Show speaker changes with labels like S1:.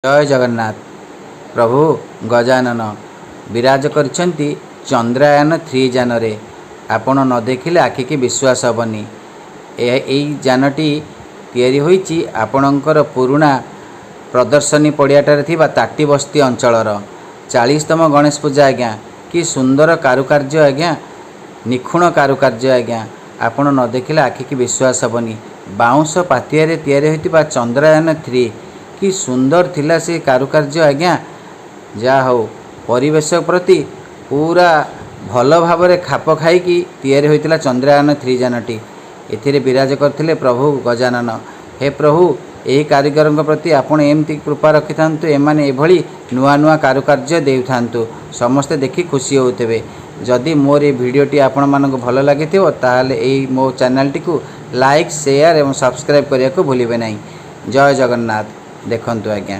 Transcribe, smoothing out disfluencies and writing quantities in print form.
S1: ଜୟ ଜଗନ୍ନାଥ। ପ୍ରଭୁ ଗଜାନନ ବିରାଜ କରିଛନ୍ତି ଚନ୍ଦ୍ରାୟନ 3 ଯାନରେ। ଆପଣ ନ ଦେଖିଲେ ଆଖିକି ବିଶ୍ୱାସ ହେବନି। ଏଇ ଯାନଟି ତିଆରି ହୋଇଛି ଆପଣଙ୍କର ପୁରୁଣା ପ୍ରଦର୍ଶନୀ ପଡ଼ିଆଠାରେ ଥିବା ତାଟିବସ୍ତି ଅଞ୍ଚଳର। 40ତମ ଗଣେଶ ପୂଜା ଆଜ୍ଞା। କି ସୁନ୍ଦର କାରୁକାର୍ଯ୍ୟ ଆଜ୍ଞା, ନିଖୁଣ କାରୁକାର୍ଯ୍ୟ ଆଜ୍ଞା। ଆପଣ ନ ଦେଖିଲେ ଆଖିକି ବିଶ୍ୱାସ ହେବନି। ବାଉଁଶ ପାତିଆରେ ତିଆରି ହୋଇଥିବା ଚନ୍ଦ୍ରାୟନ 3, କି ସୁନ୍ଦର ଥିଲା ସେ କାରୁକାର୍ଯ୍ୟ ଆଜ୍ଞା। ଯାହା ହଉ, ପରିବେଶ ପ୍ରତି ପୁରା ଭଲ ଭାବରେ ଖାପ ଖାଇକି ତିଆରି ହୋଇଥିଲା ଚନ୍ଦ୍ରାୟନ 3 ଯାନଟି। ଏଥିରେ ବିରାଜ କରିଥିଲେ ପ୍ରଭୁ ଗଜାନନ। ହେ ପ୍ରଭୁ, ଏହି କାରିଗରଙ୍କ ପ୍ରତି ଆପଣ ଏମିତି କୃପା ରଖିଥାନ୍ତୁ, ଏମାନେ ଏଭଳି ନୂଆ ନୂଆ କାରୁକାର୍ଯ୍ୟ ଦେଉଥାନ୍ତୁ, ସମସ୍ତେ ଦେଖି ଖୁସି ହେଉଥିବେ। ଯଦି ମୋର ଏ ଭିଡ଼ିଓଟି ଆପଣମାନଙ୍କୁ ଭଲ ଲାଗିଥିବ, ତାହେଲେ ଏଇ ମୋ ଚ୍ୟାନେଲଟିକୁ ଲାଇକ୍, ସେୟାର ଏବଂ ସବସ୍କ୍ରାଇବ୍ କରିବାକୁ ଭୁଲିବେ ନାହିଁ। ଜୟ ଜଗନ୍ନାଥ। ଦେଖନ୍ତୁ ଆଜ୍ଞା।